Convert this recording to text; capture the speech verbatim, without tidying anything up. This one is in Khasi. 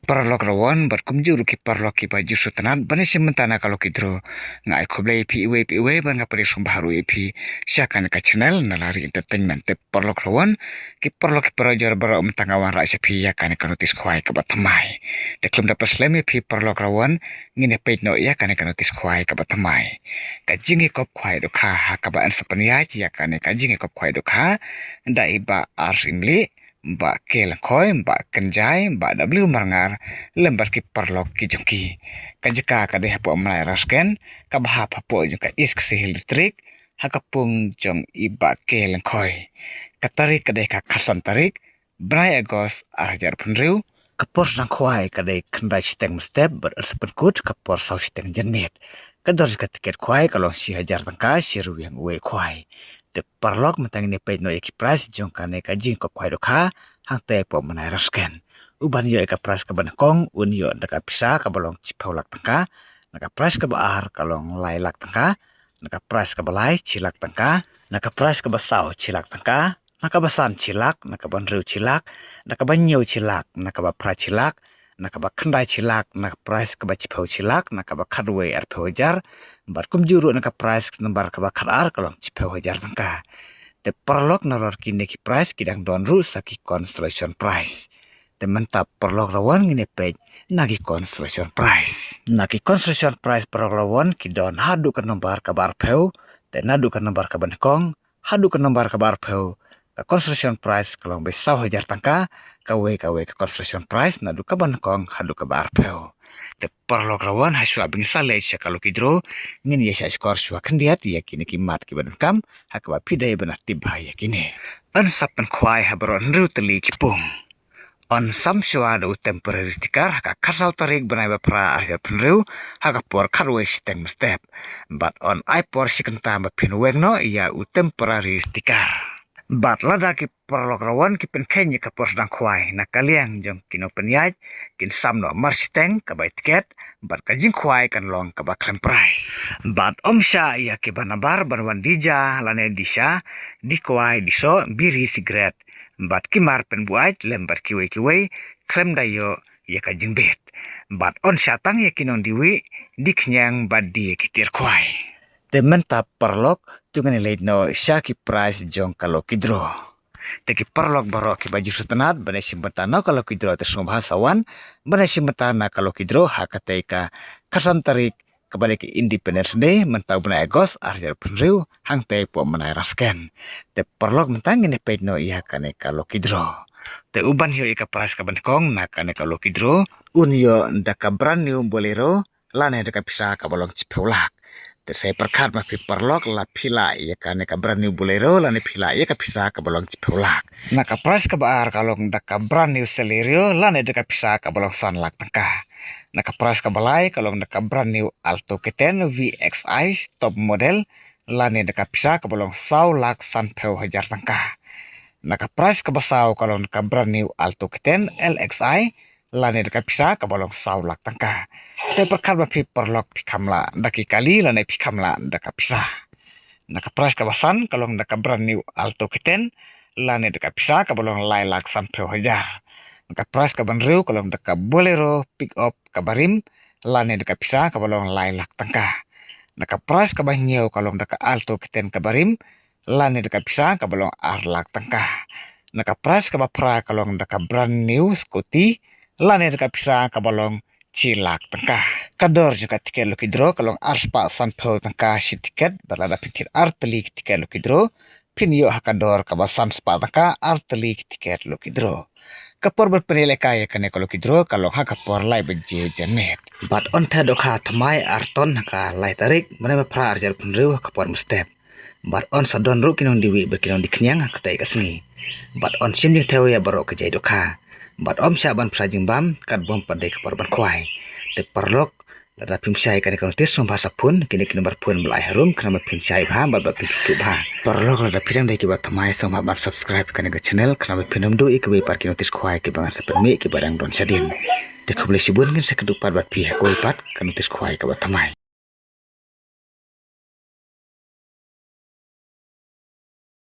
Paralok Rawan bad kumjuh ruh ki paralok kiba ju sngewtynnat ban ïa shim bynta na ka lucky draw. Nga ai khublei ïa phi iwei pa iwei bad nga pdiang sngewbha ruh ïa phi sha kane ka channel Nalari Entertainment. Te paralok Rawan, ki paralok ki parajor baroh, mynta nga wanrah sha phi ïa kane ka notis khwai kaba thymmai. Te khlem da pynslem ïa phi paralok Rawan, ngin ïa peit noh ïa kane ka notis khwai kaba thymmai. Ka jingïakop khwai dohkha ha kaba yn sa pynïaid ïa kane ka jingïakop khwai dohkha da i Bah R Syiemlieh, Bah K Lyngkhoi, Bah Kynjai, Bah W Marngar, lem bad ki paralok ki jong ki. Ka jaka ka dei hapoh Mynai Rangshken, kaba hap hapoh jong ka East Khasi Hills District, ha ka pung jong i Bah K Lyngkhoi. Ka tarik ka dei ka khatsan tarik, bnai August, ar hajar arphew hynriew. Ka por sdang khwai ka dei khyndai shiteng mynstep bad yn sa pynkut ka por saw shiteng janmiet. Ka dor jong ka tiket khwai ka long shi hajar tyngka shi ryngwiang uwei khwai. Te paralok, mynta ngin ïa peit noh ïa ki prize jong kane ka jingïakop khwai dohkha hangtei hapoh Mynai Rangshken. Uban ïoh ïa ka prize kaba nyngkong un ïoh da ka pisa kaba long shiphew lak tyngka. Na ka prize kaba ar ka long lai lak tyngka. Na ka prize kaba lai shi lak tyngka. Na ka prize kaba saw shi lak tyngka. Na kaba san shi lak, na kaba hynriew shi lak, na kaba hynñiew shi lak, na kaba phra shi lak, na kaba khyndai shi lak, na ka prize kaba shiphew shi lak, na kaba khatwei arphew hajar, bad kumjuh ruh na ka prize nambar kaba khatar ka long shiphew hajar tyngka. Te paralok, nalor kine ki prize ki dang don ruh sa ki consolation prize. Te mynta paralok Rawan, ngin ïa peit na ki consolation prize. Na ki consolation prize paralok Rawan ki don haduh ka nambar kaba arphew, te naduh ka nambar kaba nyngkong haduh ka nambar kaba arphew, ka consolation prize ka long beit saw hajar tyngka, kawei kawei ka consolation prize naduh kaba nyngkong haduh kaba arphew. Te paralok Rawan, hashwa ba ngin sa leit sha ka lucky draw, ngin ïa shah shkor shuwa khyndiat ïa kine ki mat kiba donkam, ha kaba phi dei ban ïa tip bha ïa kine. Yn sa pynkhwai ha baroh hynriew tylli ki pung. Yn sam shuwa da u temporary sticker ha ka khatsaw tarik bnai ba phra ar hajar arphew hynriew, ha ka por khatwei shiteng mynstep. Bad yn ai por shi kynta ba phin weng noh ïa u temporary sticker. Bad lada ki paralok Rawan ki pynkheiñ ïa ka por sdang khwai, na ka liang jong ki nongpynïaid kin sam noh mar shiteng kaba ïa tiket, bad ka jingkhwai kan long kaba khlem prize. Bad ym shah ïa kiba nabar ban wan die ja lane die sha, die kwai, die soh, biri, sigaret, bad ki mar pynbuaid lem bad kiwei kiwei, khlem da ïoh ïa ka jingbit. Bad yn shah tang ïa ki nongdie wieh, die khñiang bad die ki tiar khwai. Te mynta paralok, to ngin ïa leit noh sha ki prize jong ka lucky draw. Te ki paralok baroh kiba ju sngewtynnat ban ïa shim bynta na ka lucky draw, te sngewbha sa wan ban ïa shim bynta na ka lucky draw ha katei ka khatsan tarik, kaba dei ka Independence Day, mynta u bnai August ar hajar arphew hynriew, hangtei hapoh Mynai Rangshken. Te paralok, mynta ngin ïa peit noh ïa kane ka lucky draw. Te uban ïoh ïa ka prize kaba nyngkong na kane ka lucky draw, un ïoh da ka brand new Bolero lane da ka pisa kaba long shiphew lak. Te sa ïa pyrkhat ma phi paralok, la phi lah ïa kane ka brand new Bolero lane phi lah ïa ka pisa kaba long shiphew lak. Na ka prize kaba ar ka long da ka brand new Celerio lane da ka pisa kaba long san lak tyngka. Na ka prize kaba lai ka long da ka brand new Alto K ten V X I top model lane da ka pisa kaba long saw lak sanphew hajar tyngka. Na ka prize kaba saw ka long da ka brand new Alto K ten L X I lane da ka pisa kaba long saw lak tyngka. Sa ïa pyrkhat ma phi paralok, phi kham lah da ki kali lane phi kham lah da ka pisa. Na ka prize kaba san ka long da ka brand new Alto K ten lane da ka pisa kaba long lai lak sanphew hajar. Na ka prize kaba hynriew ka long da ka Bolero pick up kaba rim lane da ka pisa kaba long lai lak tyngka. Na ka prize kaba hynñiew ka long da ka Alto K ten kaba rim lane da ka pisa kaba long ar lak tyngka. Na ka prize kaba phra ka long da ka brand new scooty lane da ka pisa kaba long shi lak tyngka. Ka dor jong ka tiket lucky draw ka long arspah sanphew tyngka shi tiket, bad lada phin thied ar tylli ki tiket lucky draw, phin ïoh ha ka dor kaba sanspah tyngka ar tylli ki tiket lucky draw. Ka por ban pynïalehkai ïa kane ka lucky draw ka long ha ka por lai baje janmiet. Bad yn theh dohkha thymmai ar ton ha ka lai tarik bnai ba phra ar hajar arphew hynriew ha ka por mynstep. Bad yn sa don ruh ki nongdie wieh bad ki nongdie khñiang ha katei ka sngi. Bad yn shim jingthew ïa baroh ka jait dohkha. Bad ym shah ban pynshai jingbam katba ym pat dei ka por ban khwai. Te paralok, lada phim shai kane ka notis, sngewbha sa phone kine ki nambar phone ba la ai harum, khnang ba phin shai bha bad ba phin sngewthuh bha. Paralok, lada phi dang dei kiba thymmai, sngewbha ban subscribe kane ka channel, khnang ba phin ym duh ïa kiwei pat ki notis khwai kiba ngan sa pynmih kiba dang don shadien. Te khublei shibun, ngin sa kynduh pat bad phi ha kawei pat ka notis khwai kaba thymmai.